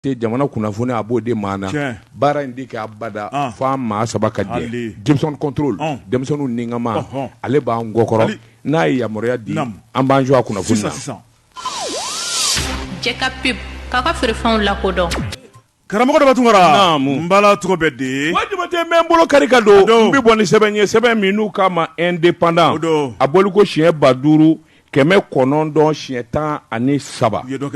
Jamana kunnafoni a b'o di maa na baara in tɛ kɛ abada fo an maa saba ka jɛ Jimson contrôle denmisɛnninw ninkama ale b'an kɔkɔrɔ n'a ye yamaruya di an b'an jɔ a kunnafoni na. Jɛ ka pub k'a ka feerefɛnw lakodɔn. Karamɔgɔ Daba Tunkara, naamu, n bala tɔgɔ bɛ di? Wa Jabate n bɛ n bolo kari ka don n bɛ bɔ ni sɛbɛn ye sɛbɛn min n'u k'a ma Indépendant, o don, a bɔliko siɲɛ 5913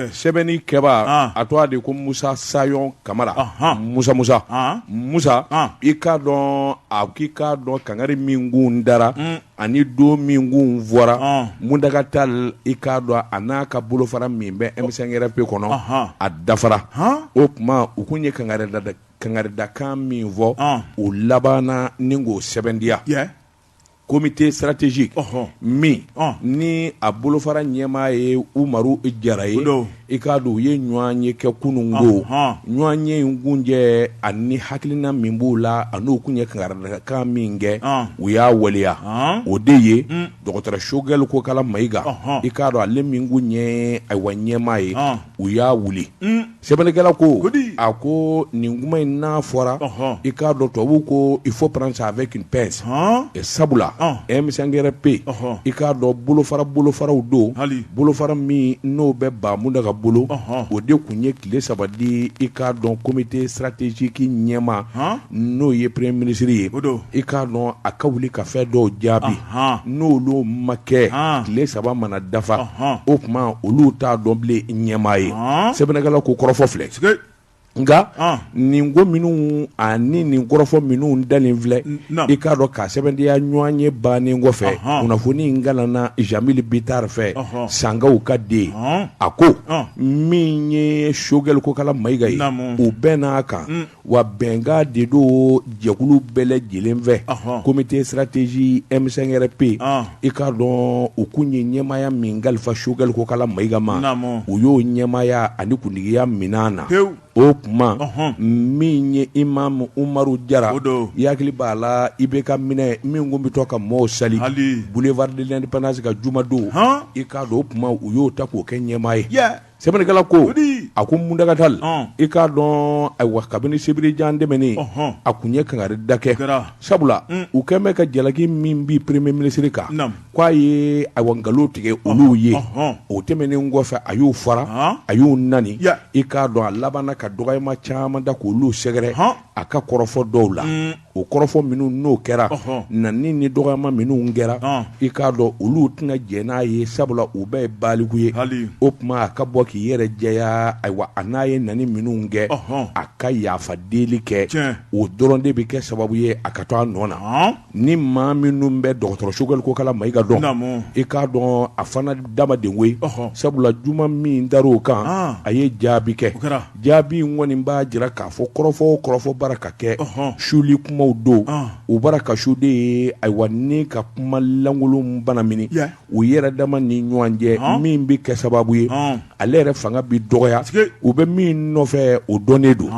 sɛbɛnni kɛbaa a tɔgɔ de ko Musa Sayɔn Kamara Musa Musa Musa i k'a dɔn a k'i k'a dɔn kangari min kun dara ani don min kun fɔra Muntaga Tall i k'a dɔn a n'a ka bolofara min bɛ M5-RFP kɔnɔ a dafara o tuma u kun ye kangaridakan min fɔ u labanna ni k'o sɛbɛntiya Comité stratégique min ni a bolofara ɲɛmaa ye Umaru Jara ye i k'a dɔn u ye ɲɔgɔn ye kɛ kununko ɲɔgɔn ye in kuncɛ ani hakilina min b'u la an'u kun ye kangaridakan min kɛ u y'a waleya o de ye dɔgɔtɔrɔ Sogɛli Kokala Mayiga i k'a dɔn ale min kun ye ayiwa ɲɛmaa ye u y'a wuli Sɛbɛnnikɛla ko a ko nin kuma in n'a fɔra i k'a dɔn tubabu ko il faut prendre ça avec une pince sabula M5-RFP i k'a dɔn bolofara bolofaraw don bolofara min n'o bɛ Ba Muntaga bolo o de tun ye tile saba di i k'a dɔn comité stratégique ɲɛmaa n'o ye premier ministre ye i k'a dɔn a ka wuli ka fɛn dɔw jaabi n'olu ma kɛ tile saba mana dafa o tuma olu t'a dɔn bilen ɲɛmaa ye sɛbɛnnikɛla ko kɔrɔfɔ filɛ nka nin ko minnu ani nin kɔrɔfɔ minnu dalen filɛ i k'a dɔn k'a sɛbɛntiya ɲɔgɔn ye bannen kɔfɛ kunnafoni in kalanna Jamili Bitari fɛ Sankaw ka den a ko min ye Sogɛli Kokala Mayiga ye u bɛnna a kan wa bɛnkan de don jɛkulu bɛɛ lajɛlen fɛ comité stratégique M5-RFP i k'a dɔn u kun ye ɲɛmaaya min kalifa Sogɛli Kokala Mayiga ma u y'o ɲɛmaaya ani kuntigiya minɛ a na o tuma min ye Imamu Umaru Jara i hakili b'a la IBK minɛ min kun bɛ to ka mɔɔw sali boulevard de l'indépendance kan jumadon i k'a dɔn o tuma u y'o ta k'o kɛ ɲɛmaa ye Sɛbɛnnikɛla ko a ko Muntaga Tall i k'a dɔn ayiwa kabini sibirijan tɛmɛnen a kun ye kangari da kɛ sabula u kɛlen bɛ ka jalaki min bin premier ministre kan k'a ye ayiwa nkalon tigɛ olu ye o tɛmɛnen kɔfɛ a y'u fara a y'u nani i k'a dɔn a labanna ka dɔgɔyama caman da k'olu sɛgɛrɛ a ka kɔrɔfɔ dɔw la o kɔrɔfɔ minnu n'o kɛra nani ni dɔgɔyama minnu kɛra i k'a dɔn olu tɛna jɛn n'a ye sabula u bɛɛ ye baliku ye o tuma a ka bɔ k'i yɛrɛ jɛya ayiwa a n'a ye nani minnu kɛ a ka yafa deli kɛ o dɔrɔn de bɛ kɛ sababu ye a ka to a nɔ na ni maa minnu bɛ dɔgɔtɔrɔ Sogɛli Kokala Mayiga dɔn i k'a dɔn a fana damaden koyi sabula juma min dar'o kan a ye jaabi kɛ jaabi in kɔni b'a jira k'a fɔ kɔrɔfɔ o kɔrɔfɔ bara ka kɛ suli kumaw don u bara ka su de ye ayiwa ni ka kuma lankolon banamini u yɛrɛ dama ni ɲɔgɔn cɛ min bɛ kɛ sababu ye ale yɛrɛ fanga bɛ dɔgɔya u bɛ min nɔfɛ o dɔnnen don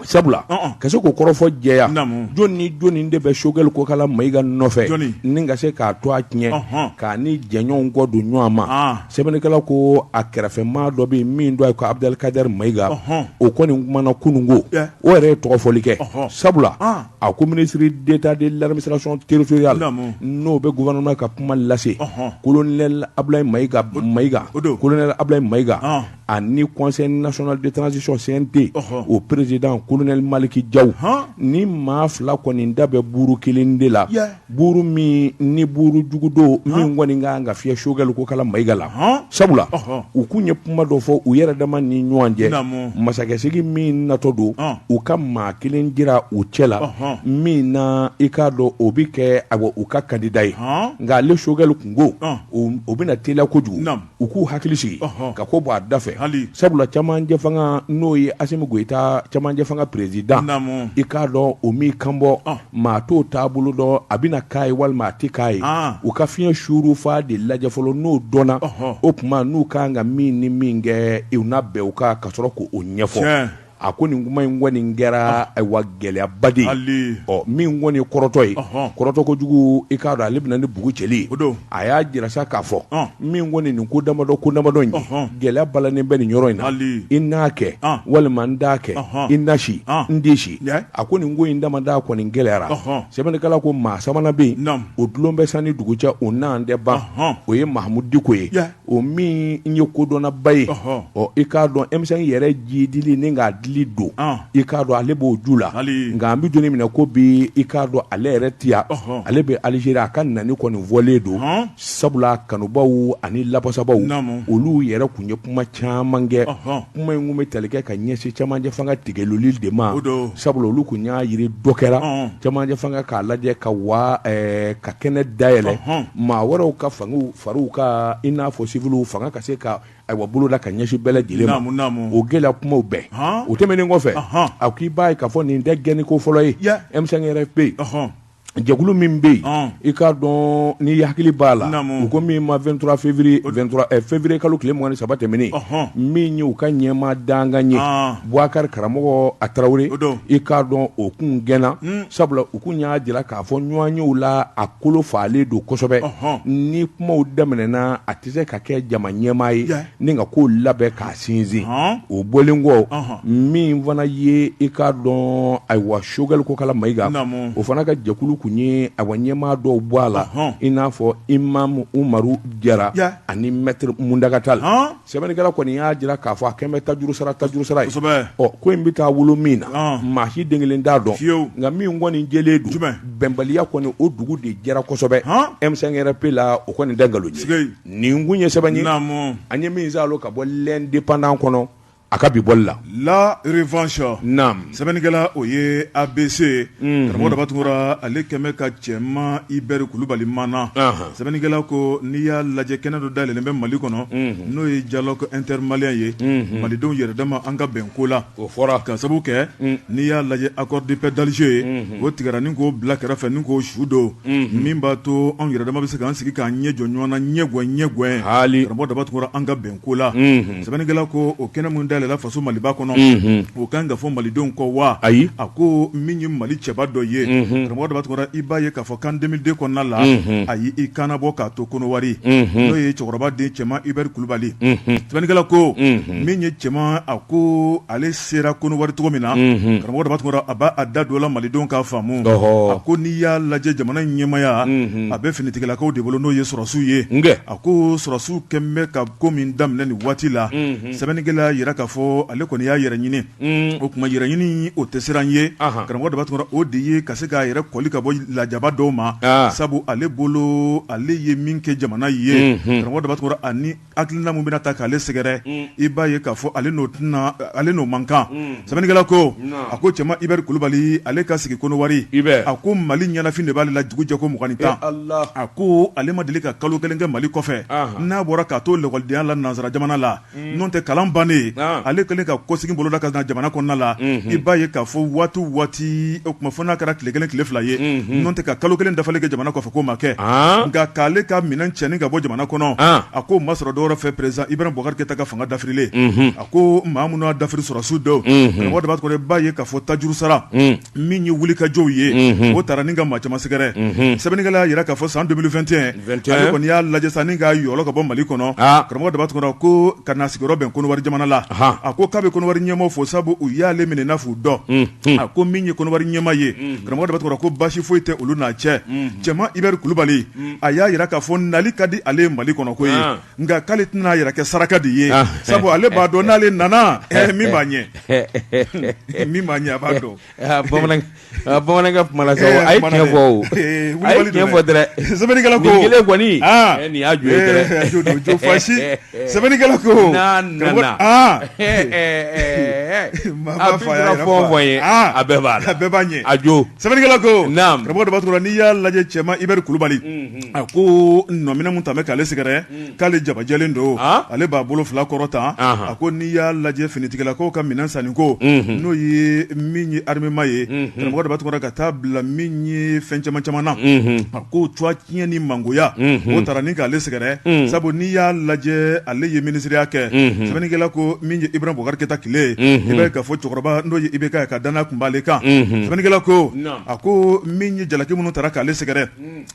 sabula ka se k'o kɔrɔfɔ jɛya jɔn ni jɔni de bɛ Sogɛli Kokala Mayiga nɔfɛ ni ka se k'a to a tiɲɛ k'a ni jɛɲɔgɔnw kɔ don ɲɔgɔn ma sɛbɛnnikɛla ko a kɛrɛfɛmaa dɔ bɛ yen min tɔgɔ ye ko Abudɛlikadɛri Mayiga o kɔni kumana kununko o yɛrɛ ye tɔgɔfɔli kɛ sabula a ko ministre d'État de l'administration territoriale n'o bɛ gouvernement ka kuma lase colonel Abulayi Mayiga Mayiga colonel Abulayi Mayiga ani conseil national de transition CNT o président colonel Maliki Jaw ni maa fila kɔni da bɛ buuru kelen de la buuru min ni buuru jugu don min kɔni ka kan ka fiyɛ Sogɛli Kokala Mayiga la sabula u kun ye kuma dɔ fɔ u yɛrɛ dama ni ɲɔgɔn cɛ masakɛsigi min natɔ don u ka maa kelen jira u cɛ la min na i k'a dɔn o bɛ kɛ ayiwa u ka candidat ye nka ale Sogɛli kun ko o bɛna teliya kojugu u k'u hakili sigi ka ko bɔ a da fɛ sabula camancɛ fanga n'o ye Asimi Goyita camancɛ fanga président i k'a dɔn o m'i kanbɔ maa t'o taabolo dɔn a bɛna k'a ye walima a tɛ k'a ye u ka fiɲɛ surufa de lajɛ fɔlɔ n'o dɔnna o tuma n'u ka kan ka min ni min kɛ u na bɛn u kan ka sɔrɔ k'o ɲɛfɔ. A ko nin kuma in kɔni kɛra ayiwa gɛlɛyaba de ye. Ɔ min kɔni ye kɔrɔtɔ ye, kɔrɔtɔ kojugu i k'a dɔn ale bɛ na ni bugu cɛli ye. A y'a jira sa k'a fɔ min kɔni nin ko damadɔ ko damadɔ in gɛlɛya balannen bɛ nin yɔrɔ in na, i n'a kɛ walima n t'a kɛ, i na si n tɛ si. A ko nin ko in damada kɔni gɛlɛyara. Sɛbɛnnikɛla ko maa sabanan bɛ yen, o dulon bɛ san ni dugu cɛ, o n'an tɛ ban, o ye Mahamudu Diko ye. O min ye kodɔnnaba ye, ɔ i k'a dɔn M5 yɛrɛ jidili ni k'a dili don, i k'a dɔn ale b'o ju la, nka an bɛ don min na ko bi, i k'a dɔn ale yɛrɛ tɛ yan, ale bɛ Alizeri, a ka nani kɔni fɔlen don, sabula kanubaw ani lafasabaw olu yɛrɛ tun ye kuma caman kɛ, kuma in tun bɛ tali kɛ ka ɲɛsin cɛmancɛ fanga tigɛloli de ma, sabula olu tun y'a jiri dɔ kɛra cɛmancɛ fanga k'a lajɛ ka wa ka kɛnɛ dayɛlɛ maa wɛrɛw ka fanga fariw ka i n'a fɔ siviliw fanga ka se ka ayiwa boloda ka ɲɛsin bɛɛ lajɛlen ma, o gɛlɛya kumaw bɛɛ o tɛmɛnen kɔfɛ, a k'i b'a ye k'a fɔ nin tɛ gɛnni ko fɔlɔ ye M5 RFP jɛkulu min bɛ yen, i k'a dɔn n'i hakili b'a la, u ko min ma 23 février 23 février kalo tile 23 tɛmɛnen, min ye u ka ɲɛmaa dankan ye Bubakari Karamɔgɔ a Tarawele, i k'a dɔn o kun gɛnna, sabula u kun y'a jira k'a fɔ ɲɔgɔnyew la a kolo falen don kosɛbɛ, ni kumaw daminɛna a tɛ se ka kɛ jama ɲɛmaa ye ni ka kow labɛn k'a sinsin. O bɔlen kɔ, min fana ye i k'a dɔn ayiwa Sogɛli Kokala Mayiga, o fana ka jɛkulu kun ye ayiwa ɲɛmaa dɔw bɔ a la, i n'a fɔ Imamu Umaru Jara ani Mɛtiri Muntaga Tali. Sɛbɛnnikɛla kɔni y'a jira k'a fɔ a kɛlen bɛ tajuru sara tajuru sara ye, kosɛbɛ, ɔ ko in bɛ taa wolo min na, maa si den kelen t'a dɔn, fiyewu, nka min kɔni jɛlen don, jumɛn, bɛnbaliya kɔni o dugu de jɛra kosɛbɛ, M5 RFP la, o kɔni tɛ nkalon ye, nin kun ye sɛbɛn ye, naamu, an ye min saalo ka bɔ L'Indépendant kɔnɔ a ka bi bɔli la. La revanche, naamu, sɛbɛnnikɛla o ye ABC karamɔgɔ Daba Tunkara, ale kɛmɛ ka Cɛma Ibɛri Kulubali mana. Sɛbɛnnikɛla ko n'i y'a lajɛ kɛnɛ dɔ dayɛlɛlen bɛ Mali kɔnɔ, n'o ye dialogue intermalien ye, malidenw yɛrɛ dama an ka bɛn ko la, o fɔra ka sabu kɛ n'i y'a lajɛ accord de paix d'Alger o tigɛra ni k'o bila kɛrɛfɛ ni k'o su don, min b'a to anw yɛrɛ dama bɛ se k'an sigi k'an ɲɛ jɔ ɲɔgɔn na ɲɛgɛn ɲɛgɛn, haali karamɔgɔ Daba Tunkara an ka bɛn ko la. Sɛbɛnnikɛla ko o kɛnɛ min dayɛlɛla faso Maliba kɔnɔ, o kan ka fɔ malidenw kɔ wa? Ayi, a ko min ye Mali cɛba dɔ ye, karamɔgɔ Daba Tunkara, i b'a ye k'a fɔ k'an 2002 kɔnɔna la, a y'i kannabɔ k'a to Kɔnɔwari, n'o ye cɛkɔrɔba den Cɛma Ibɛri Kulubali. Sɛbɛnnikɛla ko min ye Cɛma, a ko ale sera Kɔnɔwari cogo min na, karamɔgɔ Daba Tunkara, a b'a da don la malidenw k'a faamu. A ko n'i y'a lajɛ jamana in ɲɛmaaya, a bɛ finitigilakaw de bolo, n'o ye sɔrɔdasiw ye. A ko sɔrɔdasiw kɛlen bɛ ka ko min daminɛ nin waati la, sɛbɛnnikɛla y'a jira k'a fɔ ale kɔni y'a yɛrɛ ɲini, o tuma yɛrɛ ɲini o tɛ siran ye, karamɔgɔ Daba Tunkara, o de ye ka se k'a yɛrɛ kɔli ka bɔ lajaba dɔw ma, sabu ale bolo ale ye min kɛ jamana ye, karamɔgɔ Daba Tunkara, ani hakilina min bɛna ta k'ale sɛgɛrɛ, i b'a ye k'a fɔ ale n'o tɛna, ale n'o man kan. Sɛbɛnnikɛla ko a ko Cɛma Ibɛri Kulubali ale ka sigi Kɔnɔwari, a ko Mali ɲɛnafin de b'ale la dugu jɛ ko 20 ni 10. A ko ale ma deli ka kalo kelen kɛ Mali kɔfɛ n'a bɔra k'a to lakɔlidenya la nansara jamana la, n'o tɛ kalan bannen ale kɛlen ka kɔsegin boloda ka na jamana kɔnɔna la, i b'a ye k'a fɔ waati waati o tuma fo n'a kɛra tile kelen tile fila ye, n'o tɛ ka kalo kelen dafalen kɛ jamana kɔfɛ k'o ma kɛ. Nka k'ale ka minɛn cɛni ka bɔ jamana kɔnɔ, a k'o ma sɔrɔ dɔwɛrɛ fɛ président Ibrahim Boubacar Keita ka fanga dafirilen. A ko maa minnu y'a dafiri sɔrɔdasiw don, karamɔgɔ Daba Tunkara, i b'a ye k'a fɔ tajuru sara min ye wulikajɔw ye, o taara ni ka maa caman sɛgɛrɛ. Sɛbɛnnikɛla y'a jira k'a fɔ san 2021 ale kɔni y'a lajɛ sa ni k'a yɔlɔ ka bɔ Mali kɔnɔ, karamɔgɔ Daba Tunkara, ko ka na sigiyɔrɔ bɛn Kɔnɔwari jamana la. A ko k'a bɛ Kɔnɔwari ɲɛmaaw fo, sabu u y'ale minɛ n'a f'u dɔn. A ko min ye Kɔnɔwari ɲɛmaa ye, karamɔgɔ Daba Tunkara, ko baasi foyi tɛ olu n'a cɛ. Cɛma Ibɛri Kulubali a y'a jira k'a fɔ nali ka di ale ye Mali kɔnɔ ko ye, nka k'ale tɛna a yɛrɛ kɛ saraka de ye, sabu ale b'a dɔn n'ale nana min b'a ɲɛ, min b'a ɲɛ a b'a dɔn. Bamanankɛ kuma la sa, a ye tiɲɛ fɔ o, a ye tiɲɛ fɔ dɛrɛ. Sɛbɛnnikɛla ko nin kelen kɔni, nin y'a jo ye dɛrɛ. Jo don, jo fasi. Sɛbɛnnikɛla ko n'a nana, a b'a fa y'a yɛrɛ fɛn o fɛn ye, a bɛɛ b'a la, a bɛɛ b'a ɲɛ, a jo. Sɛbɛnnikɛla ko karamɔgɔ Daba Tunkara, n'i y'a lajɛ Cɛma Ibɛri Kulubali, a ko nɔminɛ min tun bɛ k'ale sɛgɛrɛ, k'ale jabajɛlen don, ale b'a bolo fila kɔrɔta. A ko n'i y'a lajɛ finitigilakaw ka minɛn sanni ko, n'o ye min ye armement ye, karamɔgɔ Daba Tunkara, ka taa bila min ye fɛn caman caman na, a ko tɔgɔ tiɲɛ ni mangoya o taara ni k'ale sɛgɛrɛ, sabu n'i y'a lajɛ ale ye minisiriya kɛ. Sɛbɛnnikɛla ko min ye Ibrahim Boubacar Keita tile ye, I b'a ye k'a fɔ cɛkɔrɔba n'o ye IBK ye, ka danaya tun b'ale kan. Sɛbɛnnikɛla ko, a ko min ye jalaki minnu tara k'ale sɛgɛrɛ,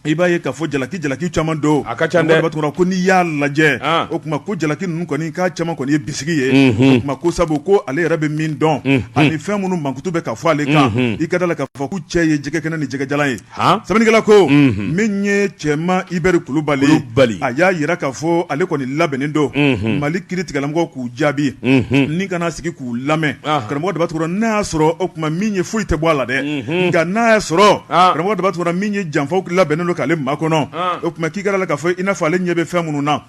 i b'a ye k'a fɔ jalaki caman don. A ka ca dɛ. Daba Tunkara, ko n'i y'a lajɛ, o tuma ko jalaki ninnu kɔni k'a caman kɔni ye bisigi ye. O tuma ko sabu ko ale yɛrɛ bɛ min dɔn ani fɛn minnu mankutu bɛ ka fɔ ale kan, i ka da la k'a fɔ k'u cɛ ye jɛgɛ kɛnɛ ni jɛgɛjalan ye. Sɛbɛnnikɛla ko min ye Cɛma Ibɛri Kulubali, a y'a jira k'a fɔ ale kɔni labɛnnen don Mali kiiritigɛlamɔgɔw k'u jaabi ni kana sigi k'u lamɛn. Karamɔgɔ Daba Tunkara, n'a y'a sɔrɔ o tuma min ye foyi tɛ bɔ a la dɛ, nka n'a y'a sɔrɔ karamɔgɔ Daba Tunkara min ye janfaw labɛnnen don k'ale makɔnɔ, o tuma k'i ka da la k'a fɔ i n'a fɔ ale ɲɛ bɛ fɛn minnu na,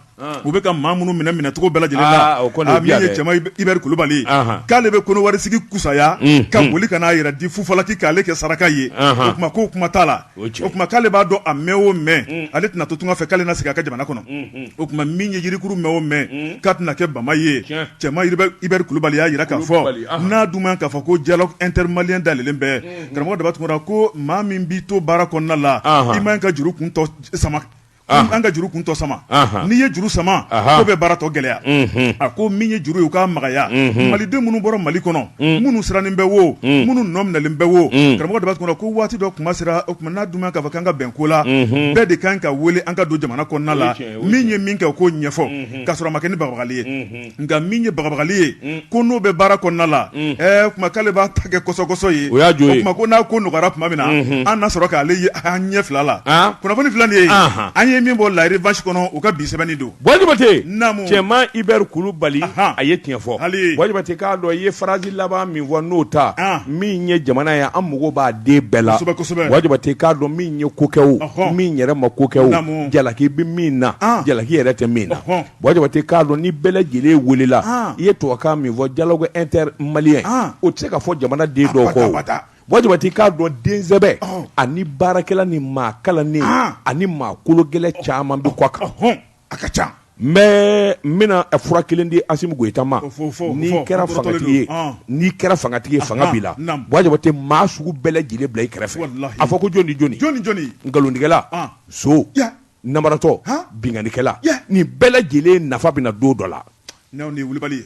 u bɛ ka maa minnu minɛ minɛcogo bɛɛ lajɛlen la, min ye Cɛma Ibɛri Kulubali, k'ale bɛ Kɔnɔwari sigi kusaya ka boli ka n'a yɛrɛ di fufalaki k'ale kɛ saraka ye. O tuma k'o kuma t'a la. O tuma k'ale b'a dɔn a mɛn o mɛn, ale tɛna to tunga fɛ, k'ale na segin a ka jamana kɔnɔ. O tuma min ye yirikuru mɛn o mɛn, k'a tɛna kɛ bama ye. Cɛma Ibɛri Kulubali y'a jira k'a fɔ n'a dun ma k'a fɔ ko dialogue intermalien dayɛlɛlen bɛ, karamɔgɔ Daba Tunkara, ko maa min b'i to baara kɔnɔna la, i man ka juru kun tɔ sama. An ka juru kun tɔ sama, n'i ye juru sama, ko bɛ baara tɔ gɛlɛya. A ko min ye juru ye, u k'a magaya. Maliden minnu bɔra Mali kɔnɔ, minnu sirannen bɛ wo, minnu nɔ minɛlen bɛ wo, karamɔgɔ Daba Tunkara, ko waati dɔ kuma sera. O tuma n'a dun k'a fɔ k'an ka bɛn ko la, bɛɛ de kan ka wele an ka don jamana kɔnɔna la. Min ye min kɛ, k'o ɲɛfɔ, k'a sɔrɔ a ma kɛ ni bagabagali ye. Nka min ye bagabagali ye, ko n'o bɛ baara kɔnɔna la, tuma k'ale b'a ta kɛ kɔsɔkɔsɔ ye. O y'a jo ye. O tuma ko n'a ko nɔgɔyara tuma min na, an na sɔrɔ k'ale ye an ɲɛ fila la. Kunnafoni filɛ nin ye, an ye min bɔ La Revanche kɔnɔ, u ka bi sɛbɛnni don. Buwa Jabate, Cɛma Ibɛri Kulubali, a ye tiɲɛ fɔ. Buwa Jabate, k'a dɔn i ye phrase laban min fɔ n'o ta min ye jamana ye, an mago b'a den bɛɛ la. Buwa Jabate, k'a dɔn min ye ko kɛ o, min yɛrɛ ma ko kɛ o, jalaki bɛ min na, jalaki yɛrɛ tɛ min na. Buwa Jabate, k'a dɔn ni bɛɛ lajɛlen welela, i ye tubabukan min fɔ, dialogue intermalien, o tɛ se ka fɔ jamana den dɔw kɔ. Buwa Jabate, k'a dɔn densɛbɛ ani baarakɛla ni maa kalannen ani maa kologɛlɛn caman bɛ kɔ kan. A ka ca. N bɛ n bɛna fura kelen di Asimi Goyita ma. N'i kɛra fangatigi ye, n'i kɛra fangatigi ye, fanga b'i la, Buwa Jabate, maa sugu bɛɛ lajɛlen bila i kɛrɛfɛ. A fɔ ko jɔn ni jɔni? Jɔni? Nkalontigɛla, so namaratɔ, binkannikɛla, nin bɛɛ lajɛlen nafa bɛ na don dɔ la. Nin ye wulibali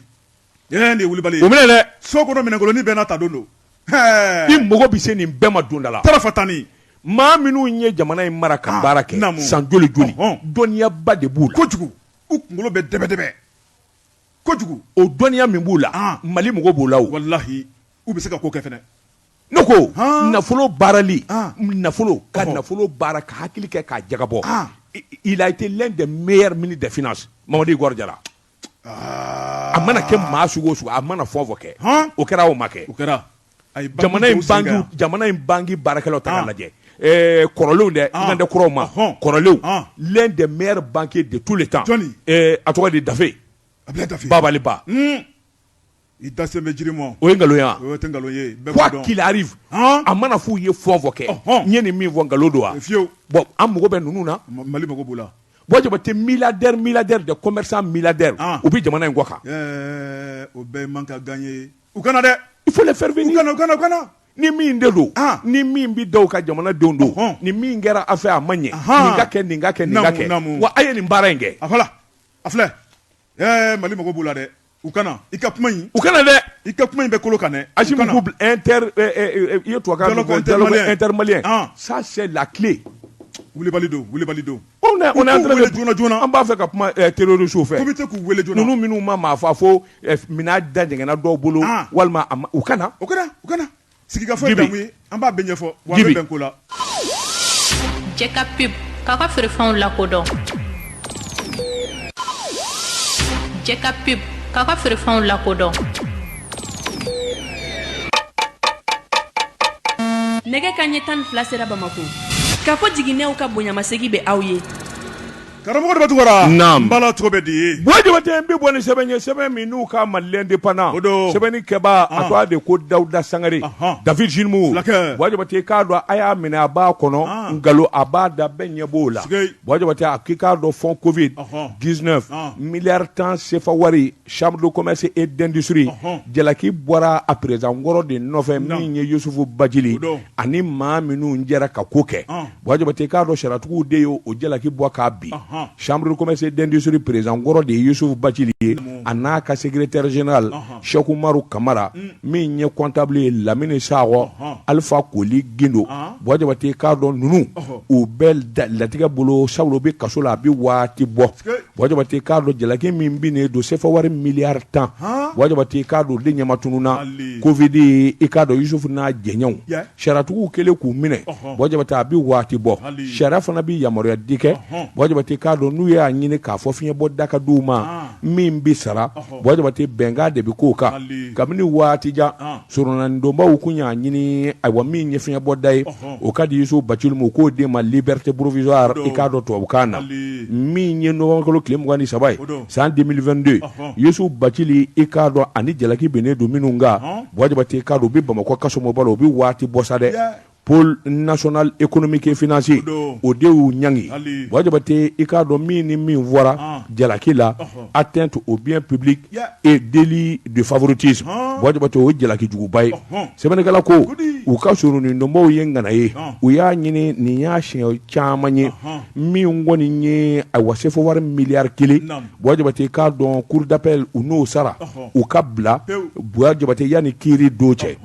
ye, nin ye wulibali ye. O minɛ dɛ. So kɔnɔ minɛnkolonin bɛɛ n'a ta don don. I mago bɛ se nin bɛɛ ma don dɔ la. Tarafatani. Maa minnu ye jamana in mara ka baara kɛ san joli joli, dɔnniyaba de b'u la. Kojugu, u kunkolo bɛ dɛbɛdɛbɛ kojugu. O dɔnniya min b'u la, Mali mago b'o la o. Walahi, u bɛ se ka ko kɛ fɛnɛ. Ne ko nafolo baarali, nafolo ka nafolo baara ka hakili kɛ k'a jagabɔ. Il a été l'un des meilleurs ministres des finances, Mamadu Igor Jara. A mana kɛ maa sugu o sugu, a mana fɛn o fɛn kɛ, o kɛra o ma kɛ. O kɛra. Jamana in banque, jamana in banque baarakɛlaw ta k'a lajɛ, kɔrɔlenw dɛ, n kan tɛ kuraw ma, kɔrɔlenw, l'un des meilleurs banquiers de tous les temps, a tɔgɔ de Dafe, Babali Ba. I da sen bɛ jiri ma. O ye nkalon ye wa? O tɛ nkalon ye. Quoi qu'il arrive, a mana f'u ye fɛn o fɛn kɛ, n ye nin min fɔ, nkalon don wa? Fiyewu. Bon, an mago bɛ ninnu na. Mali mago b'u la. Buwa Jabate, milliardaire, milliardaire des commerçants milliardaires, u bɛ jamana in kɔ kan. Ɛɛ, o bɛɛ man ka gagner. U ka na dɛ. Il faut les faire venir. U ka na, u ka na, u ka na. Ni min de don, ni min bɛ da u ka jamanadenw don, ni min kɛra a fɛ a ma ɲɛ, nin ka kɛ, nin ka kɛ, nin ka kɛ, wa a ye nin baara in kɛ. A voilà, a filɛ. Ɛɛ, Mali mago b'u la dɛ. U ka na i ka kuma in. U ka na dɛ. I ka kuma in bɛ kolo kan dɛ. Asimi ko inter i ye tubabukan min fɔ, dialogue intermalien, ça c'est la clé. Wulibali don, wulibali don. On est en train de joona joona an b'a fɛ ka kuma terroristes fɛ. Comité k'u wele joona. Ninnu minnu ma maa faa fo minɛn da jɛngɛnna dɔw bolo walima u ka na. U ka na, u ka na. Sigikafɔ ye damu ye, an b'a bɛɛ ɲɛfɔ, wa an bɛ bɛn ko la. Jɛ ka pub k'aw ka feerefɛnw lakodɔn. Jɛ ka pub k'aw ka feerefɛnw lakodɔn. Nɛgɛ kanɲɛ 12 sera Bamakɔ. Kafo jiginɛw ka bonyamasegin bɛ aw ye. Karamɔgɔ Daba Tunkara, naamu, n bala cogo bɛ di ye? Buwa Jabate, n bɛ bɔ ni sɛbɛn ye, sɛbɛn min n'u k'a ma L'Indépendant, o don, sɛbɛnni kɛbaa a tɔgɔ de ko Dawuda Sangare, David Jinimu, fulakɛ, Buwa Jabate, k'a dɔn a y'a minɛ a b'a kɔnɔ, nkalon a b'a da, bɛɛ ɲɛ b'o la, Buwa Jabate, a k'i k'a dɔn fonds Covid 19 miliyari 10 sefa wari chambre de commerce et d'industrie jalaki bɔra a président kɔrɔ de nɔfɛ min ye Yusufu Bacili ani maa minnu jɛra ka ko kɛ. Buwa Jabate, k'a dɔn sariyatigiw de ye o jalaki bɔ k'a bin. Chambre de commerce et d'industrie président kɔrɔ de ye Yusufu Bacili ye, a n'a ka secrétaire général Sɛku Umaru Kamara, min ye comptable ye Lamini Sakɔ, Alifa Koli Gindo. Buwa Jabate, i k'a dɔn ninnu u bɛ latigɛ bolo, sabula u bɛ kaso la a bɛ waati bɔ. Buwa Jabate, i k'a dɔn jalaki min binnen don, sefa wari miliyari 10, Buwa Jabate, i k'a dɔn de ɲɛmatununna Covid. I k'a dɔn Yusufu n'a jɛɲɔgɔnw, sariyatigiw kɛlen k'u minɛ, Buwa Jabate, a bɛ waati bɔ. Sariya fana bɛ yamaruya di kɛ, Buwa Jabate, k'a dɔn n'u y'a ɲini k'a fɔ fiɲɛbɔ da ka di u ma min bɛ sara, Buwa Jabate, bɛnkan de bɛ k'o kan. Kabini waati jan, soronadonbaw kun y'a ɲini, ayiwa, min ye fiɲɛbɔ da ye, o ka di Yusufu Bacili ma, u k'o d'e ma liberté provisoire, i k'a dɔn tubabukan na. Min ye novembre kalo tile 23 ye san 2022, Yusufu Bacili, i k'a dɔn ani jalaki binnen don minnu kan, Buwa Jabate, i k'a dɔn u bɛ Bamakɔ kasobonba la, u bɛ waati bɔ sa dɛ. Pôle national économique et financier, o de y'u ɲangi. Buwa Jabate, i k'a dɔn min ni min fɔra jalaki la, atteinte au bien public et délit de favoritisme, Buwa Jabate, o ye jalaki juguba ye. Sɛbɛnnikɛla ko u ka soronadonbaw ye ŋana ye, u y'a ɲini nin y'a siɲɛ caman ye. Min kɔni ye, ayiwa, sefa wari miliyari 1, Buwa Jabate, k'a dɔn cour d'appel u n'o sara, u ka bila, Buwa Jabate, yanni kiiri don cɛ.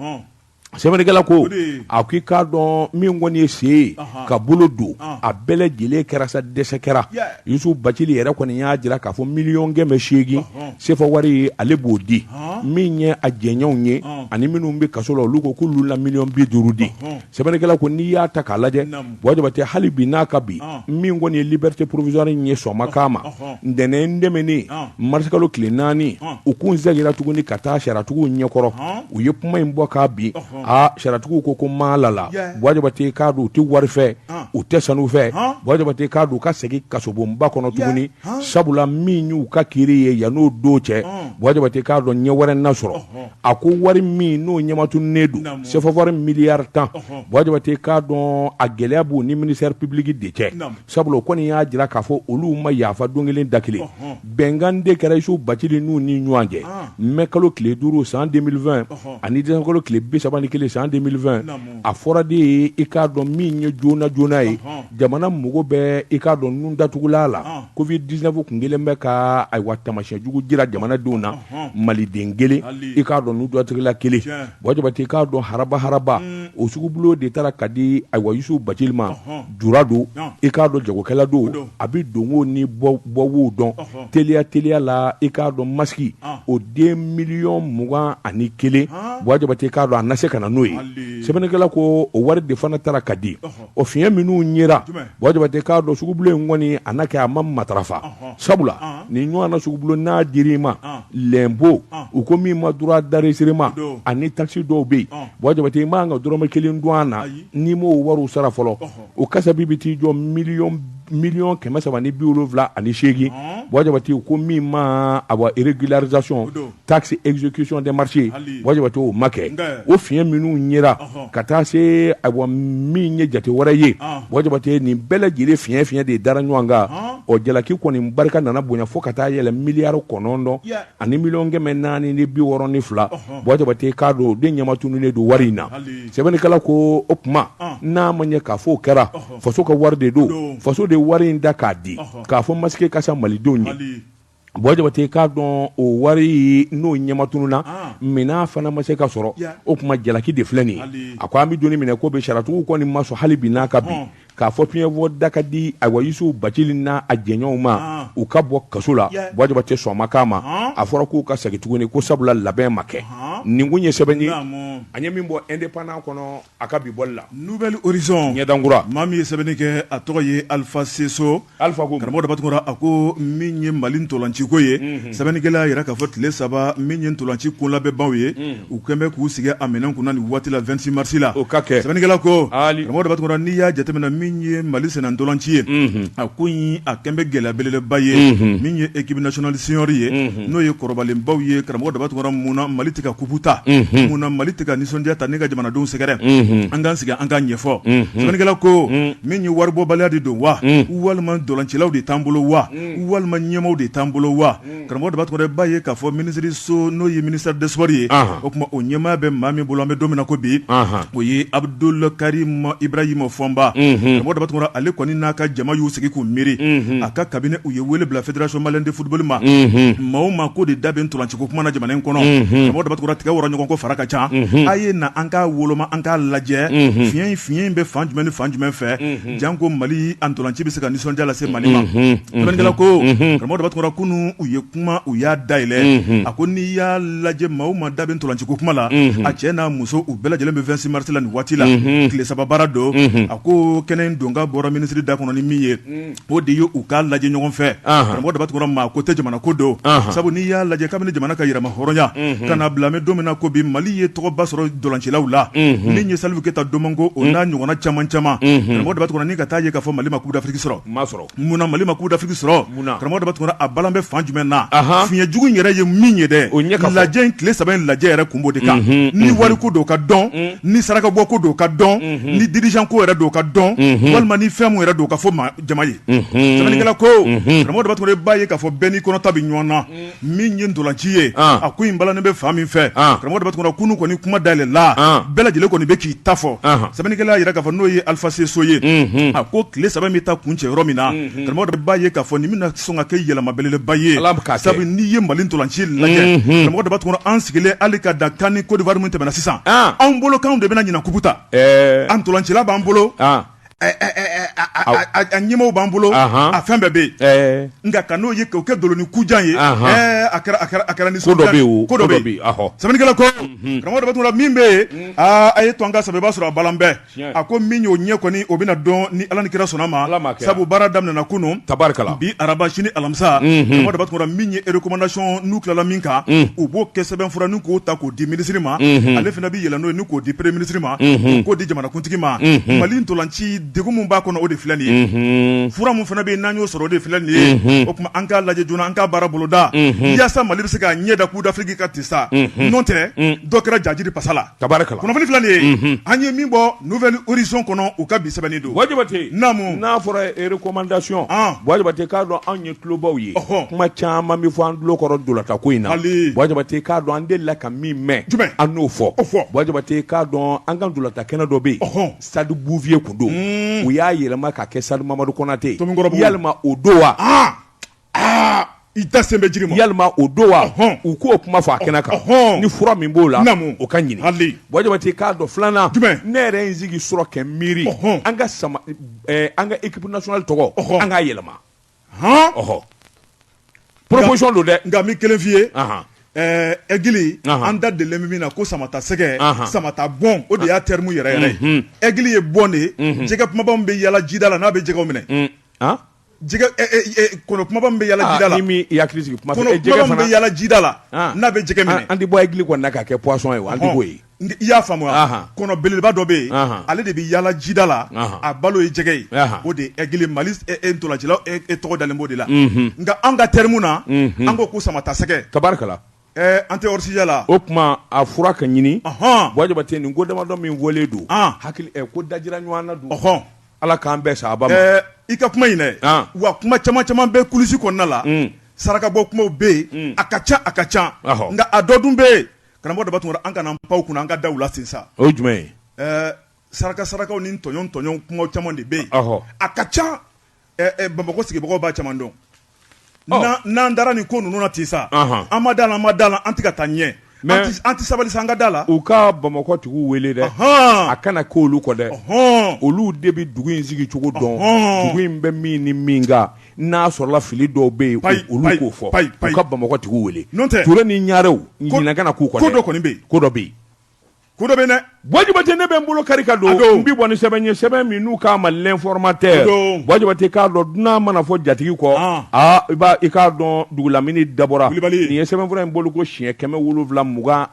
Sɛbɛnnikɛla ko a ko i k'a dɔn min kɔni ye sen ye ka bolo don, a bɛɛ lajɛlen kɛra sa, dɛsɛ kɛra. Yusufu Bacili yɛrɛ kɔni y'a jira k'a fɔ 800 000 000 sefa wari, ale b'o di. Min ye a jɛɲɔgɔnw ye ani minnu bɛ kaso la, olu ko k'olu la 50 000 000 di. Sɛbɛnnikɛla ko n'i y'a ta k'a lajɛ, Buwa Jabate, hali bi n'a ka bi, min kɔni ye liberté provisoire in ye, sɔn k'a ma. Ntɛnɛn tɛmɛnen, marisikalo tile 4, u kun seginna tuguni ka taa sariyatigiw ɲɛkɔrɔ, u ye kuma in bɔ k'a bin. Aa, sariyatigiw ko maa la la, Buwa Jabate, k'a dɔn u tɛ wari fɛ, u tɛ sanu fɛ. Buwa Jabate, k'a dɔn u ka segin kasobonba kɔnɔ tuguni, sabula min y'u ka kiiri ye yann'o don cɛ, Buwa Jabate, k'a dɔn ɲɛ wɛrɛ na sɔrɔ. A ko wari min n'o ɲɛmatunnen don, sefa wari miliyari 10, Buwa Jabate, k'a dɔn a gɛlɛya b'u ni ministère public de cɛ, sabula o kɔni y'a jira k'a fɔ olu ma yafa don kelen da kelen. Bɛnkan de kɛra Yusufu Bacili n'u ni ɲɔgɔn cɛ mɛ kalo tile 5 san 2020 ani décembre kalo tile 31 san 2020. A fɔra de ye, i k'a dɔn min ye joona joona ye, jamana mago bɛ, i k'a dɔn nun datugula la. Covid 19 kun kelen bɛ ka, ayiwa, taamasiyɛn jugu jira jamanadenw na, maliden kelen, i k'a dɔn nun datugula kelen. Buwa Jabate, i k'a dɔn haraba haraba, o sugubulon de taara ka di, ayiwa, Yusufu Bacili ma. Jura don, i k'a dɔn jagokɛla don, a bɛ donko ni bɔwo dɔn teliya teliya la. I k'a dɔn masque o den 21 000 000, Buwa Jabate, k'a dɔn a na se ka na n'o ye. Sɛbɛnnikɛla ko o wari de fana taara ka di. O fiɲɛ minnu yera, Buwa Jabate, k'a dɔn sugubulon in kɔni a na kɛ a ma matarafa, sabula nin ɲɔgɔn na sugubulon n'a dir'i ma, lɛnpo, u ko min ma droit d'enregistrement ani taxe dɔw bɛ yen, Buwa Jabate, i man ka dɔrɔmɛ kelen dun a na n'i m'o wariw sara fɔlɔ. O kasabi bɛ t'i jɔ 378 000 000. Buwa Jabate ko min ma, awa, régularisation, taxe, exécution des marchés, Buwa Jabate, o ma kɛ. O fiɲɛ minnu yera ka taa se, ayiwa, min ye jate wɛrɛ ye, Buwa Jabate, nin bɛɛ lajɛlen fiɲɛ fiɲɛ de dara ɲɔgɔn kan. O jalaki kɔni barika nana bonya fo ka taa yɛlɛ 9 462 000 000. Buwa Jabate, k'a dɔn o de ɲɛmatununnen don wari in na. Sɛbɛnnikɛla ko o tuma n'a ma ɲɛ k'a fɔ o kɛra, faso ka wari de don, faso de wari in da k'a di k'a fɔ masque ka san malidenw ye. Buwa Jabate, k'a dɔn o wari n'o ɲɛmatununa, minɛn fana ma se ka sɔrɔ. O tuma jalaki de filɛ nin ye. A ko an bɛ don minɛ ko bɛ sariyatigiw kɔni ma sɔn hali bi n'a ka bi k'a fɔ fiɲɛbɔ da ka di, ayiwa, Yusufu Bacili n'a a jɛɲɔgɔnw ma, u ka bɔ kaso la. Buwa Jabate sɔn ma k'a ma. A fɔra k'u ka segin tuguni ko sabula labɛn ma kɛ. Nin kun ye sɛbɛn ye an ye min bɔ Indépendant kɔnɔ a ka bi bɔli la. Nouvel Horizon. Ɲɛdankura. Maa min ye sɛbɛnni kɛ, a tɔgɔ ye Alpha Seso. Alpha ko Karamɔgɔ Daba Tunkara, a ko min ye Mali ntolanciko ye, sɛbɛnnikɛla y'a jira k'a fɔ tile 3 min ye ntolanci ko labɛnbaw ye, u kɛlen bɛ k'u sigi a minɛn kunna nin waati la 26 mars la. O ka kɛ. Sɛbɛnnikɛla ko, karamɔgɔ Daba Tunkara, n'i y'a jateminɛ min ye Mali senna ntolanci ye, a ko in a kɛlen bɛ gɛlɛya belebeleba ye. Min ye équipe nationale senior ye, n'o ye kɔrɔbalenbaw ye, karamɔgɔ Daba Tunkara, mun na Mali tɛ ka coupe ta? Mun na Mali tɛ ka nisɔndiya ta ni ka jamanadenw sɛgɛrɛ an k'an sigi an k'a ɲɛfɔ sɛbɛnnikɛla ko min ye waribɔbaliya de don wa walima ntolancilaw de t'an bolo wa walima ɲɛmaaw de t'an bolo wa karamɔgɔ Daba Tunkara b'a ye k'a fɔ minisiriso n'o ye ministère des sports ye o tuma o ɲɛmaaya bɛ maa min bolo an bɛ don min na ko bi o ye Abdul Karim Ibrahim Fɔnba karamɔgɔ Daba Tunkara ale kɔni n'a ka jama y'u sigi k'u miiri a ka cabinet u ye wele bila fédération malienne de football ma maa o maa ko de da bɛ ntolanciko kuma na jamana in kɔnɔ karamɔgɔ Daba Tunkara tigɛ wɔrɔ ɲɔgɔn kɔ fara ka ca a ye na an k'a woloma an k'a lajɛ fiɲɛ in bɛ fan jumɛn ni fan jumɛn fɛ janko Mali a ntolanci bɛ se ka nisɔndiya lase Mali ma sɛbɛnnikɛla ko karamɔgɔ Daba Tunkara kunun u ye kuma u y'a dayɛlɛ a ko n'i y'a lajɛ maa o maa da bɛ ntolanciko kuma la a cɛ n'a muso u bɛɛ lajɛlen bɛ 26 mars la nin waati la tile saba baara don a ko kɛnɛ in donkan bɔra minisiri da kɔnɔ ni min ye o de ye u k'a lajɛ ɲɔgɔn fɛ karamɔgɔ Daba Tunkara maa ko tɛ jamana ko don sabu n'i y'a lajɛ kabini jamana ka yɛrɛmahɔrɔnya ka na bila an bɛ don min na ko bi Mali ye tɔgɔba sɔrɔ ntolancilaw la min ye Salifu Keyita Domango o n'a ɲɔgɔnna caman caman karamɔgɔ Daba Tunkara ni ka taa ye k'a fɔ Mali ma Coupe d'Afrique sɔrɔ munna Mali ma Coupe d'Afrique sɔrɔ karamɔgɔ Daba Tunkara a balan bɛ fan jumɛn na fiɲɛ jugu in yɛrɛ ye min ye dɛ lajɛ in tile saba in lajɛ yɛrɛ kun b'o de kan ni wariko don ka dɔn ni sarakabɔ ko don ka dɔn ni dirigeant ko yɛrɛ don ka dɔn walima ni fɛn min yɛrɛ don ka fɔ ma jama ye sɛbɛnnikɛla ko karamɔgɔ Daba Tunkara b'a ye k'a fɔ bɛɛ n'i kɔnɔta bɛ ɲɔgɔn na min ye ntolanci ye a ko in balannen bɛ fan min fɛ karamɔgɔ Daba Tunkara kunun kɔni kuma dayɛlɛla bɛɛ lajɛlen kɔni bɛ k'i ta fɔ sɛbɛnnikɛla y'a jira k'a fɔ n'o ye Alpha Seso ye a ko tile saba bɛ taa kuncɛ yɔrɔ min na karamɔgɔ Daba b'a ye k'a fɔ nin bɛna sɔn ka kɛ yɛlɛma belebeleba ye sabu n'i ye Mali ntolanci lajɛ karamɔgɔ Daba Tunkara an sigilen hali ka dan CAN ni Côte d'Ivoire min tɛmɛna sisan anw bolo k'anw de bɛna ɲinan kupu ta an ntolancila b'an bolo a ɲɛmaaw b'an bolo a fɛn bɛɛ bɛ yen nka ka n'o ye k'o kɛ dolonin kujan ye a kɛra ni ko dɔ bɛ yen sɛbɛnnikɛla ko karamɔgɔ Daba Tunkara min bɛ yen aa a ye to an ka sɛbɛn i b'a sɔrɔ a balan bɛɛ a ko min y'o ɲɛ kɔni o bɛna dɔn ni Ala ni kira sɔnna ma sabu baara daminɛna kunun tabarikala bi araba sini alamisa karamɔgɔ Daba Tunkara min ye recommandation n'u tilala min kan u b'o kɛ sɛbɛnfura ni k'o ta k'o di minisiri ma ale fana bɛ yɛlɛn n'o ye ni k'o di premier ministre ma k'o di jamanakuntigi ma Mali ntolanci degun min b'a kɔnɔ o de filɛ nin ye fura min fana bɛ yen n'an y'o sɔrɔ o de filɛ nin ye o tuma an k'a lajɛ joona an k'a baara boloda yaasa Mali bɛ se k'a ɲɛ da Coupe d'Afrique kan ten sa n'o tɛ dɔ kɛra jajiri pasa la tabarikala kunnafoni filɛ nin ye an ye min bɔ Nouvel Horizon kɔnɔ u ka bi sɛbɛnni don Buwa Jabate naamu n'a fɔra recommandation Buwa Jabate k'a dɔn anw ye tulobaw ye kuma caman bɛ fɔ an tulo kɔrɔ ntolatan ko in na Buwa Jabate k'a dɔn an delila ka min mɛn jumɛn an n'o fɔ o fɔ Buwa Jabate k'a dɔn an ka ntolatan kɛnɛ dɔ bɛ yen stade Bouvier kun don u y'a yɛlɛma ka kɛ stade Mamadu Konate yalima o don wa i da sen bɛ jiri ma yalima o don wa u k'o kuma fɔ a kɛnɛ kan ni fura min b'o la o ka ɲini Buwa Jabate k'a dɔn filanan jumɛn ne yɛrɛ ye n sigi surɔ kɛ miiri an ka sama an ka équipe nationale tɔgɔ an k'a yɛlɛma ɔhɔ proposition don dɛ nka n bɛ kelen f'i ye Aigle an da delilen bɛ min na ko samata sɛgɛ samata bɔn o de y'a terme yɛrɛ yɛrɛ ye aigle ye bɔn de ye jɛgɛ kumaba min bɛ yala jida la n'a bɛ jɛgɛw minɛ jɛgɛ kɔnɔ kumaba min bɛ yala jida la ni i hakili sigi kuma fɛ jɛgɛ fana bɛ yala jida la n'a bɛ jɛgɛ minɛ an tɛ bɔ aigle kɔni na k'a kɛ poisson ye an tɛ b'o ye i y'a faamu kɔnɔ belebeleba dɔ bɛ yen ale de bɛ yala jida la a balo ye jɛgɛ ye o de ye aigle Mali ntolancilaw tɔgɔ dalen b'o de la nka an ka terme na an ko samata sɛgɛ tabarikala an tɛ hors sujet la o tuma a fura ka ɲini Buwa Jabate nin ko damadɔ min fɔlen don hakili ko dajira ɲɔgɔn na don Ala k'an bɛɛ saba ma i ka kuma in dɛ wa kuma caman caman bɛ coulisses kɔnɔna la sarakabɔ kumaw bɛ yen a ka ca a ka ca nka a dɔ dun bɛ yen karamɔgɔ Daba Tunkara an kana an pan kunna an ka da u la sisan o ye jumɛn ye saraka sarakaw ni tɔɲɔn tɔɲɔn kuma caman de bɛ yen a ka ca Bamakɔ sigibagaw b'a caman dɔn n'an dara nin ko ninnu na ten sa an ma da la an ma da la an tɛ ka taa ɲɛ mais an tɛ sabali sa an ka da la u ka Bamakɔ tigiw wele dɛ a kana k'olu kɔ dɛ olu de bɛ dugu in sigi cogo dɔn dugu in bɛ min ni min kan n'a sɔrɔla fili dɔw bɛ yen olu k'o fɔ u ka Bamakɔ tigiw wele Ture ni Ɲarew ɲinɛ kana k'u kɔ ko dɔ kɔni bɛ yen ko dɔ bɛ yen ko dɔ bɛ yen dɛ Buwa Jabate ne bɛ n bolo kari ka don n bi bɔ ni sɛbɛn ye sɛbɛn min n'u k'a ma l'informateur Buwa Jabate k'a dɔn dunan mana fɔ jatigi kɔ aa i b'a i k'a dɔn dugulamini dabɔra nin ye sɛbɛnfura in bolo ko siɲɛ 724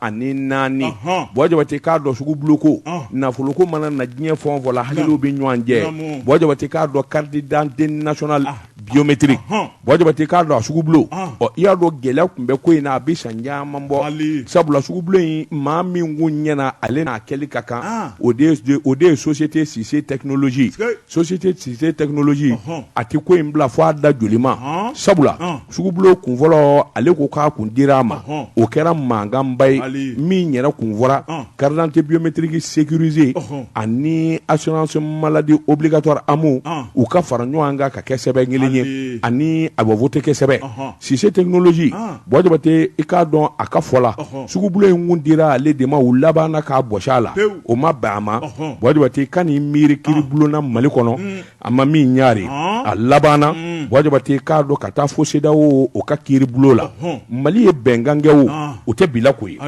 Buwa Jabate k'a dɔn sugubuloko nafoloko mana na diɲɛ fɛn o fɛn la hakiliw bɛ ɲɔgɔn jɛ Buwa Jabate k'a dɔn carte d'identité nationale biométrique. Buwa Jabate, k'a dɔn a sugubulon, ɔ, i y'a dɔn gɛlɛya tun bɛ ko in na, a bɛ san caman bɔ, sabula sugubulon in, maa min kun ɲɛna ale n'a kɛli ka kan, o de ye société Cissé Technologie. Société Cissé Technologie, a tɛ ko in bila fo a da joli ma, sabula sugubulon kunfɔlɔ, ale ko k'a kun dira a ma, o kɛra mankanba ye. Min yɛrɛ kun fɔra, carte d'identité biométrique sécurisée ani assurance maladie obligatoire AMO, u ka fara ɲɔgɔn kan ka kɛ sɛbɛn kelen ye, ani a bɛ vote kɛ sɛbɛn. Cissé Technologie, Buwa Jabate, i k'a dɔn a ka fɔ la, sugubulon in kun dira ale de ma, u labanna k'a bɔsi a la, o ma bɛn a ma. Buwa Jabate, ka n'i miiri kiiribulon na Mali kɔnɔ, a ma min ɲaari, a labanna, Buwa Jabate, k'a dɔn ka taa fo CEDEAO, o ka kiiribulon la. Mali ye bɛnkan kɛ, o tɛ bila ko ye.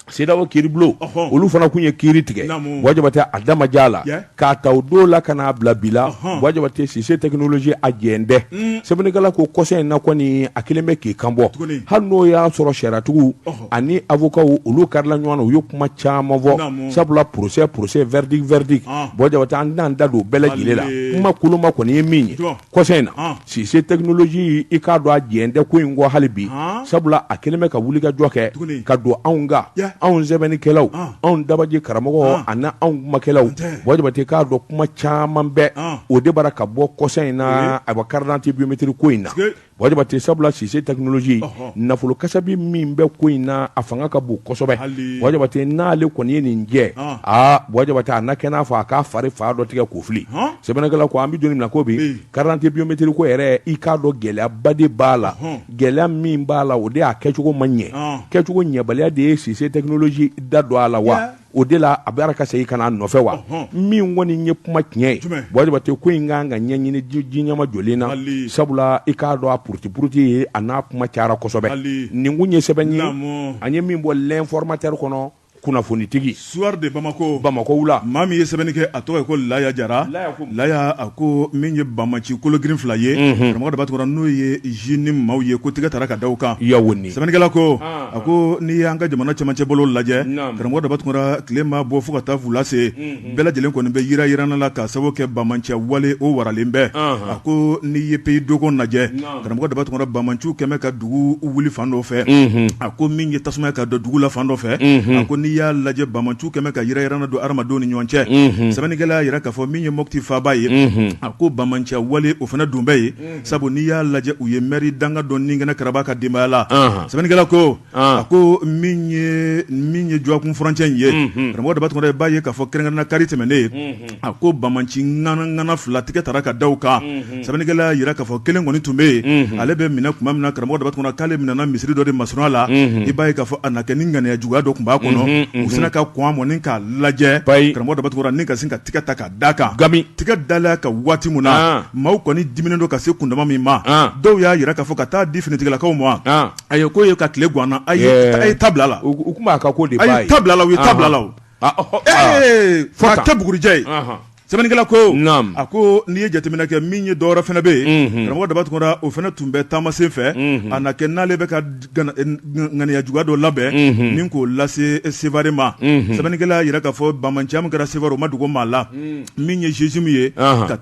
CEDEAO kiiribulon, olu fana kun ye kiiri tigɛ. Buwa Jabate, a da ma diya a la k'a ta o don la ka n'a bila bi la. Buwa Jabate, Cissé Technologie, a jɛn tɛ. Sɛbɛnnikɛla ko kɔsa in na kɔni, a kelen bɛ k'i kan bɔ, hali n'o y'a sɔrɔ sariyatigiw ani avocats, olu karila ɲɔgɔn na, u ye kuma caman fɔ, sabula procès procès, verdict verdict. Buwa Jabate, an tɛna an da don bɛɛ lajɛlen la. Kuma koloma kɔni ye min ye, kɔsa in na, Cissé Technologie, i k'a dɔn a jɛn tɛ ko in kɔ hali bi, sabula a kelen bɛ ka wulikajɔ kɛ ka don anw kan, anw sɛbɛnnikɛlaw, anw dabaji karamɔgɔ ani anw kumakɛlaw. Buwa Jabate, k'a dɔn kuma caman bɛ o de bara ka bɔ kɔsa in na, ayiwa, carte d'identité biométrique ko in na. Buwa Jabate, sabula Cissé Technologie, nafolo kasabi min bɛ ko in na, a fanga ka bon kosɛbɛ. Buwa Jabate, n'ale kɔni ye nin jɛ, aa, Buwa Jabate, a na kɛ n'a fɔ a k'a fari fa dɔ tigɛ k'o fili. Sɛbɛnnikɛla ko an bɛ don min na ko bi, carte d'identité biométrique ko yɛrɛ, i k'a dɔn gɛlɛyaba de b'a la. Gɛlɛya min b'a la, o de y'a kɛcogo ma ɲɛ. Kɛcogo ɲɛbaliya de ye Cissé Technologie da don a la wa, o de la a bɛ ka segin ka na nɔfɛ wa. Min kɔni ye kuma tiɲɛ ye, Buwa Jabate, ko in kan ka ɲɛɲini ji ɲɛma jɔlen na, sabula i k'a dɔn a puruti puruti ye, a n'a kuma cayara kosɛbɛ. Nin kun ye sɛbɛn ye an ye min bɔ L'Informateur kɔnɔ, kunnafonitigi. Soir de Bamako. Bamakɔ wula. Maa min ye sɛbɛnni kɛ, a tɔgɔ ye ko Laya Jara. Laya, a ko min ye banbaanci kologirin fila ye, karamɔgɔ Daba Tunkara, n'o ye JNIM maaw ye, ko tigɛ tara ka da u kan. Yawoni. Sɛbɛnnikɛla ko, a ko n'i y'an ka jamana cɛmancɛ bolo lajɛ, karamɔgɔ Daba Tunkara, tile ma bɔ fo ka taa wula se, bɛɛ lajɛlen kɔni bɛ yira yiranna la k'a sababu kɛ banbaanciya wale o waralen bɛ. A ko n'i ye pays Dogon lajɛ, karamɔgɔ Daba Tunkara, banbaanciw kɛmɛ ka dugu wuli fan dɔ fɛ. A ko min ye tasuma ye ka don dugu la fan dɔ fɛ. A ko n'i y'a lajɛ, banbaanciw kɛmɛ ka yira yiranna don hadamadenw ni ɲɔgɔn cɛ. Sɛbɛnnikɛla y'a jira k'a fɔ min ye Mopti faaba ye, a ko banbaanciya wale o fana dun bɛ yen, sabu n'i y'a lajɛ, u ye mɛri danga dɔ ni kɛnɛ karaba ka denbaya la. Sɛbɛnnikɛla ko, a ko min ye dɔgɔkun furancɛ in ye, karamɔgɔ Daba Tunkara, i b'a ye k'a fɔ kɛrɛnkɛrɛnna kari tɛmɛnen, a ko banbaanci ŋana fila tigɛ tara ka da u kan. Sɛbɛnnikɛla y'a jira k'a fɔ kelen kɔni tun bɛ yen, ale bɛ minɛ tuma min na, karamɔgɔ Daba Tunkara, k'ale minɛna misiri dɔ de masurunya la. I b'a ye k'a fɔ a na kɛ ni ŋaniya juguya dɔ tun b'a kɔnɔ, u sina ka kɔn a mɔ k'a lajɛ, karamɔgɔ Daba Tunkara, ni ka sin ka tigɛ ta ka da kan. Gami. Tigɛ dalen kan waati min na, maaw kɔni diminen don ka se kundama min ma, dɔw y'a jira k'a fɔ ka taa di finitigilakaw ma, a ye ko ye ka tile ganna, a ye ta bila la. U tun b'a ka ko de. A ye ta bila la, u ye ta bila la, fo ka kɛ bugurijɛ ye. Sɛbɛnnikɛla ko, a ko n'i ye jateminɛ kɛ, min ye dɔwɛrɛ fana bɛ yen, karamɔgɔ Daba Tunkara, o fana tun bɛ taamasen fɛ, a na kɛ n'ale bɛ ka ŋaniya juguya dɔ labɛn ni k'o lase Sevare ma. Sɛbɛnnikɛla y'a jira k'a fɔ banbaanciya min kɛra Sevare, o ma dogo maa la. Min ye GIM ye ka